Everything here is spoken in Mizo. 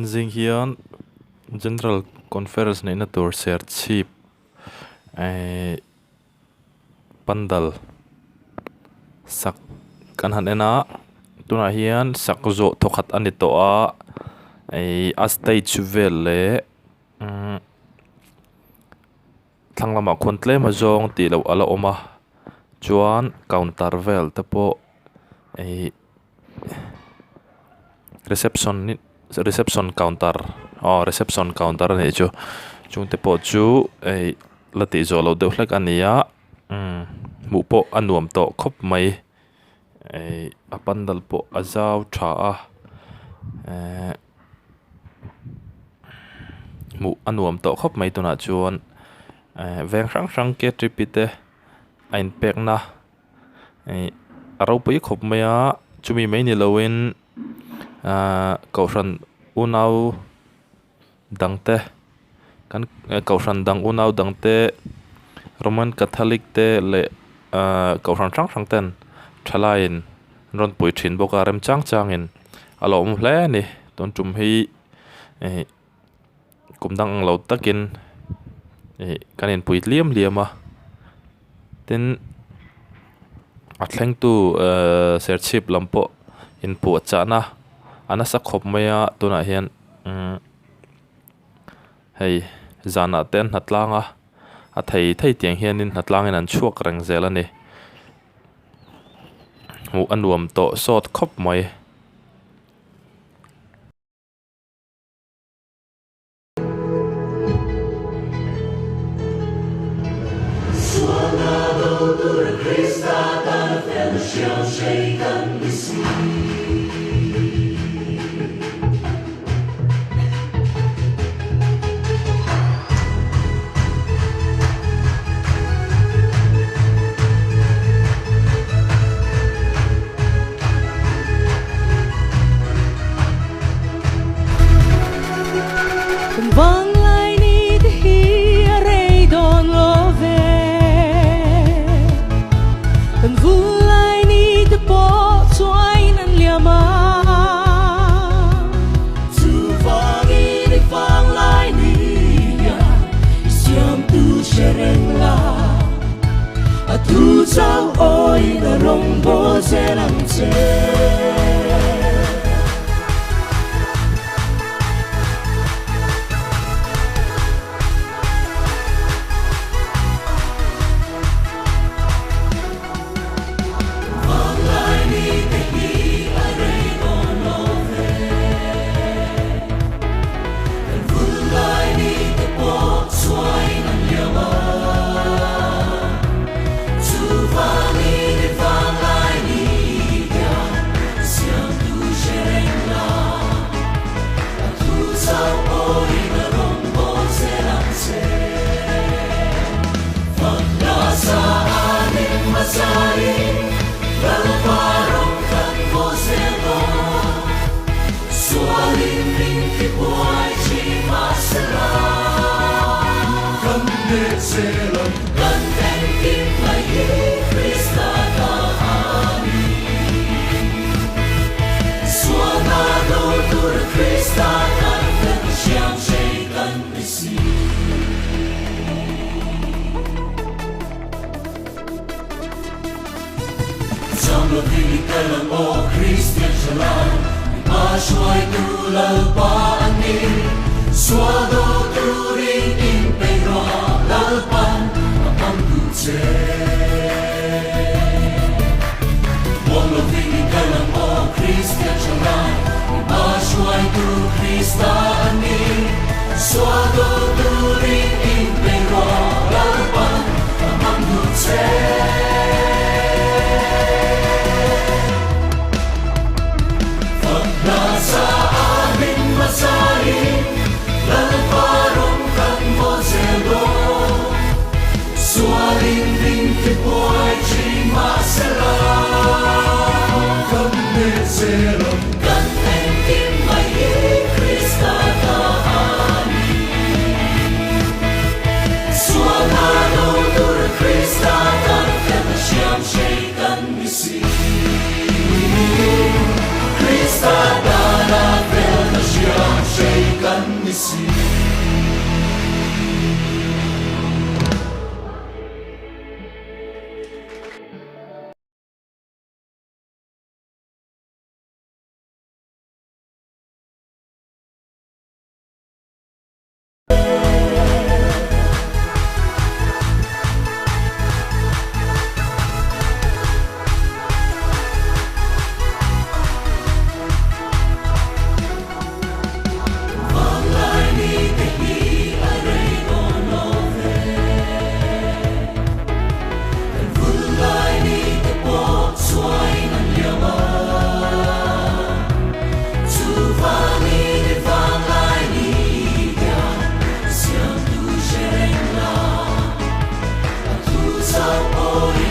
Vawiin zing hian General Conference neihna tur serchhip ehh pandal sak kan han en a tunah hian sak zawh thawkhat a ni tawh a ehh a stage vel leh umm thlang lamah khuan tlem a zawng tih loh a la awm a chuan counter vel te pawh ehh reception reception counter aw reception counter a nih chu chung te pawh chu hei la tih zawh loh deuh hlek a ni a umm hmuh pawh a nuam tawh khawp mai ehh a pandal pawh a zau tha a ehh hmuh a nuam tawh khawp mai tunah chuan ehh veng hrang hrang k t p te a inpekna. Ih a ropui khawp mai a chumi mai ni loin ahh kohhran unau dang te kan kohhran dang unau dang te roman catholic te leh ahh kohhran hrang hrang ten thalaiin an rawn pui thin bawk a remchang changin a lo awm hle a ni tun tum hi ih kum dang ang lo takin ih kan inpui hliam hliam a tin a thlengtu ehh serchhip lam pawh inpuahchahna a nasa khawp mai a tunah hian umm hei zanah te an hnatlang a a thei thei tiang hianin hnatlangin an chhuak reng zel a ni hmuh a nuam tawh sawt khawp mai. Glory.